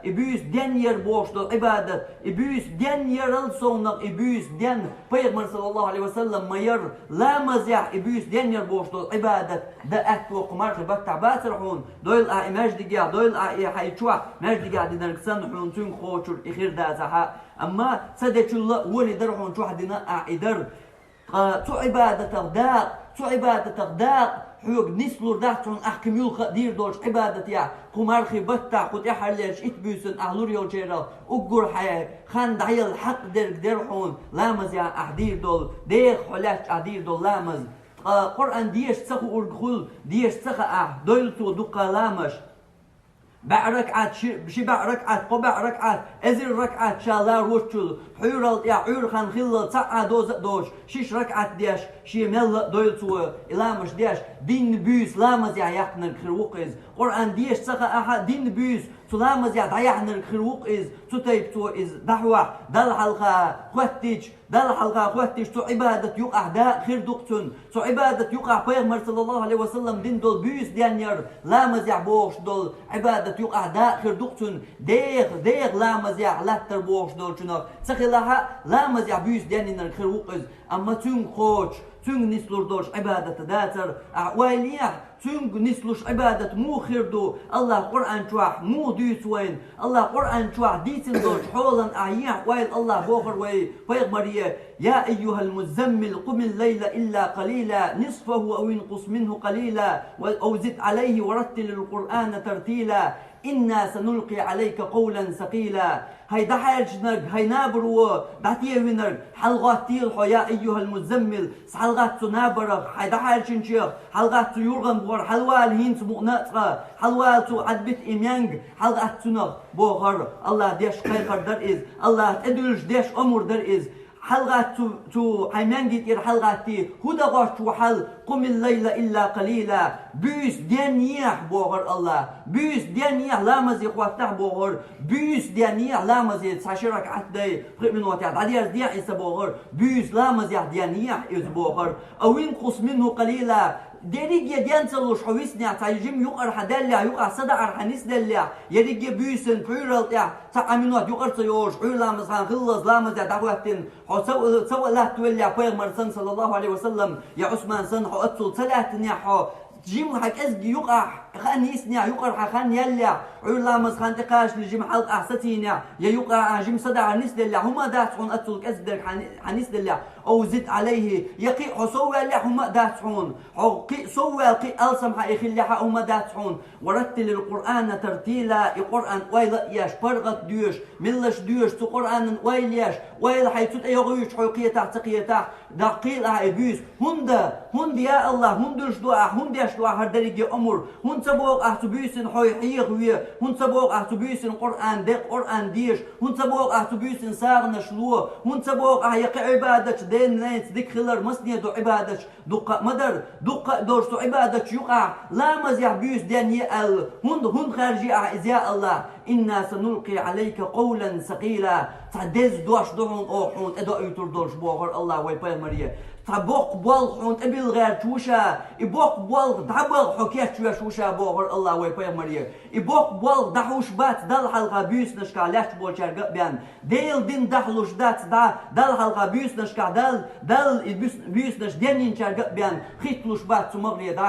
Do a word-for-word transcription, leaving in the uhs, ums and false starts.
И буьйса денъяр бохуш долу Ӏибадат, и буьйса денъярал совнах, и буьйса ден пайхамар, саллаллаху Ӏалайхи ва саллам, ма яр, ламазехь и буьйса денъяр бохуш долу Ӏибадат дан аьтто кху мархи баттахь бацара хьуна, дойла ахь и маьждигехь, дойла ахь и хьайн чохь маьждигехь динарг санна хьуна цуьнга кхочур и хир дацахьа. Амма ца дечул а волий дара хьуна чохь дина ахь и дар. Ткъа цу Ӏибадатах дакъа, цу Ӏибадатах дакъа хьоьга нислур дац хьуна ахь кхин муьлхха а дийр долчу Ӏибадатехь, кху мархи баттахь, кху тӀаьххьарлерчу итт буьйсанна ахь лур йолчерах уггар хьайн хан дӀаяла хьакъ дерг дера хьуна ламазехь ахь дийр долу, деха хьо лаьтташ ахь дийр долу ламаз. Ткъа Къуръан деша ца хуург хуьлу, деша ца хаахь, дойла цо дуккха ламазаш. БаьӀ ракаӀат, ши, ши баьӀ ракаӀат, кхо баьӀ ракаӀат, эзар ракаӀат ша ларочул, хьуьйрал тӀехь Ӏуьйра хан хиллал цхьаъ а доза а доцуш, шиш ракаӀат деш, шен мелла а дойла цо и ламазаш деш, дийнна буьйса ламазехь яьккхинарг хир ву-кх иза. Къуръан деша ца хаахь а, дийнна буьйса цу ламазехь дӀаяьхьнарг хир ву-кх иза, цу тайпа цо иза дӀахьохь, Далла хьалха хоьттича, Далла хьалха хоьттича, цу Ӏибадат юкъахь дакъа хир ду-кх цунна. Цу Ӏибадат юкъахь пайхамар, саллаллаху Ӏалайхи ва саллам, дина долу буьйса денъяр, ламазехь бохуш долу Ӏибадат юкъахь дакъа хир ду-кх цунна. Деха, деха ламазехь латтар бохуш долчунах ца хилахь а, ламазехь буьйса денйинарг хир ву-кх иза. Амма цуьнга кхочуш, цуьнга нислур долуш Ӏибадат дацара ахь ойла ехь, цуьнга нислуш Ӏибадат муха хир ду? АллахӀа Къуръан чохь муха дуьйцу вайна? АллахӀа Къуръан чохь дийцина долчу хьолан ахь ехь ойла, АллахӀа бохура вай пайхамаре: «يا أيها المزمل قم الليل إلا قليلا نصفه أو انقص منه قليلا أو زد عليه ورتل القرآن ترتيلا إنا سنلقي عليك قولا ثقيلا». ХӀай дӀахьаьрчинарг, хӀай набаро дӀатевинарг, хьалагӀоттийла хьо, я айюхӀал муззаммил, хьалагӀатта цу набарах, хьайн дӀахьаьрчинчех, хьалагӀатта цу юргӀан бухара, хьалавала хӀинца мукъана а цкъа, хьалавала цу Ӏадбита и менга, хьалагӀатта цунах, бохура АллахӀа, деш кхайкхар дара иза, АллахӀа тӀедуьллуш деш омра дара иза. ХьалагӀатта цу, цу хьайн менги тӀера хьалагӀаттий, хӀун дан гӀоттуш ву хьал, قم الليل إلا قليلا, буьйса денъехь, бохура АллахӀа, буьйса денъехь, ламазе хӀоттахь, бохура, буьйса денъехь, ламазе цхьа ши ракаӀат дай, пхи минотехь дӀадерзадехь и са, бохура, буьйса ламазехь денъехь иза, бохура, أو انقص منه قليلا, дерриге ден ца луш хьо виснехь, цхьа жима юкъара хьан даьллехь, юкъахь садаӀар хьан нисделлехь, ерриге буьйсанна пхьуьйрал тӀехь цхьа Ӏа минот юкъара ца йолуш, Ӏуьйра ламаз хан хиллалц ламазехь дӀахӀоьттина, хьо ца, ца латтавеллехь пайхамар санна, саллаллахӀу Ӏалайхи ва саллам, я Ӏусман санна, хьо оццул ца лаьттинехь, хьо жима хьан кӀезиг юкъахь хан йиснехь, юкъара хьан хан яьллехь, Ӏуьйра ламаз хан тӀекхачале жима хьалха ахь сацийнехь, я юкъахь ахь жима садаӀар нисделлехь, хӀума дац хьуна оццул кӀезиг дерг хьан, хьан нисделлехь, أو زد عليه, я кхин а хьо совваьллехь, хӀума а дац хьуна, хьо кхин а совваьлла, кхин а алсам хьан и хиллехь а, хӀума дац хьуна. ورتل القرآن ترتيلا, и Къуръан ойла а еш, паргӀат доьшуш, меллаша доьшуш, цу Къуръанан ойла еш, ойла хьайн цу тӀе йогӀуьйтуш хьо кхетахь, ца кхетахь, дӀакхийла ахь и буьйса. ХӀунда, хӀунда, я АллахӀ, хӀунда дуьллуш ду ахь, хӀунда деш ду ахь хӀара дерриге омра? ХӀунда ца боху ахь цу буьйсанна хьо хьехаве? ХӀунда ца боху ахь цу буьйсанна Къуръан де, Къуръан деша? ХӀунда ца боху ахь цу буьйсанна сагӀанаш ло? ХӀунда ца боху ахь я кхин Ӏибадаташ, ден-ненца дика хилар масане ду Ӏибадаташ? Дуккха а ма дара, дуккха а долуш цу Ӏибадаташ юкъахь, ламазехь буьйса денъе аьлла, хӀунда, хӀунда хаьржи ахь иза, я АллахӀ? إنا سنلقي عليك قولا ثقيلا, цхьа деза дош ду хьуна оха хьуна тӀедоуьйтур долуш, бохура АллахӀа вай пайхамаре. Цхьа боккха болх хьуна тӀебилла гӀерташ ву ша, и боккха болх дӀабаха хьо кечвеш ву ша, бохура АллахӀа вай пайхамаре. И боккха болх дӀахьуш бац Далла хьалха буьйсанашкахь лаьтташ болчаьрга а бен. Делан дин дахьалуш дац дӀа Далла хьалха буьйсанашкахь Далла, Далла и буьс-, буьйсанаш денйинчаьрга а бен, хӀитталуш бац цу магӀаре дӀа.